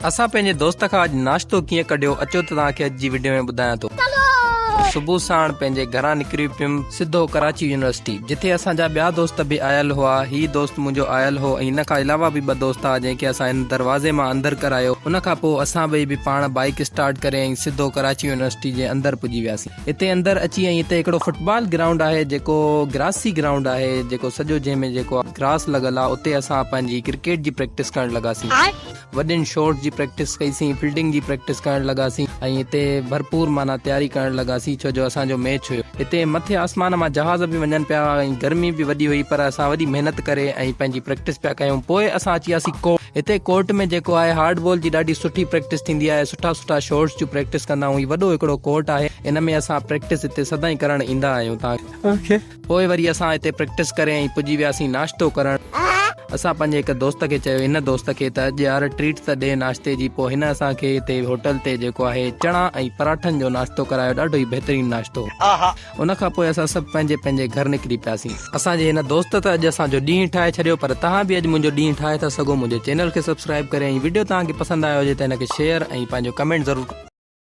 اسان پنهنجي دوست کان اڄ ناشتو ڪيئن ڪڍيو اچو ته توهان کي اڄ جي وڊيو ۾ ٻڌايان ٿو. صبح ساڻ پنهنجي گهران نڪري پيم سڌو ڪراچي يونيورسٽي جتي اسان جا ٻيا دوست به آيل هئا هي دوست منهنجو آيل هو ۽ ان کان علاوه به ٻه دوست هئا جنهن کي اسان هن دروازي مان اندر ڪرايو ان کان پوء اسان ٻئي به پاڻ بائيڪ اسٽارٽ ڪري ۽ سڌو ڪراچي يونيورسٽي جي اندر پڄي وياسين. هتي اندر اچي ۽ هتي هڪڙو فٽبال گرائونڊ آهي جيڪو گراسي گرائونڊ آهي جيڪو سڄو جنهن ۾ جيڪو گراس لڳل آهي اتي اسان پنهنجي ڪرڪيٽ جي پريڪٽس ڪرڻ لڳاسين. وڏين شاٽس جي پريڪٽس ڪئي سين فيلڊنگ جي پريڪٽس ڪرڻ لڳاسين ۽ هتي ڀرپور معنيٰ تياري ڪرڻ لڳاسين ڇو جو اسان جو ميچ هيو هتي مٿي آسمان مان جهاز به وڃن پيا ۽ گرمي به وڏي هئي پر اسان وڏي محنت ڪري ۽ پنهنجي پريڪٽس پيا ڪيون پوء اسان اچي وياسين ڪورٽ هتي ڪورٽ ۾ جيڪو آهي هارڊ بال جي ڏاڍي سٺي پريڪٽس ٿيندي آهي سٺا سٺا شاٽس جون پريڪٽس ڪندا آهيون هي وڏو هڪڙو ڪورٽ آهي ان ۾ اسان پريڪٽس هتي سدائين ڪرڻ ايندا آهيون تان پوء وري اسان اتي پريڪٽس ڪري ۽ پڄي وياسين ناشتو ڪرڻ. اسان پنهنجي هڪ دوست کي چيو هن دوست کي ته اڄ يار ٽريٽ ته ڏي ناشتي جي پوء هن اسان کي اتي هوٽل تي جيڪو آهي چڻا ۽ پراٺن جو ناشتو ڪرايو ڏاڍو ئي بهترين ناشتو هو. ان کان پوء اسان سڀ پنهنجي پنهنجي گهر نڪري پياسين. اسان جي هن دوست ته اڄ اسان جو ڏينهن ٺاهي ڇڏيو پر توهان به اڄ منهنجو ڏينهن ٺاهي ٿا سگهو منهنجي چينل کي سبسڪرائب ڪري ۽ وڊيو توهان کي پسند آيو هجي ته هن کي شيئر ۽ پنهنجو ڪمينٽ ضرور.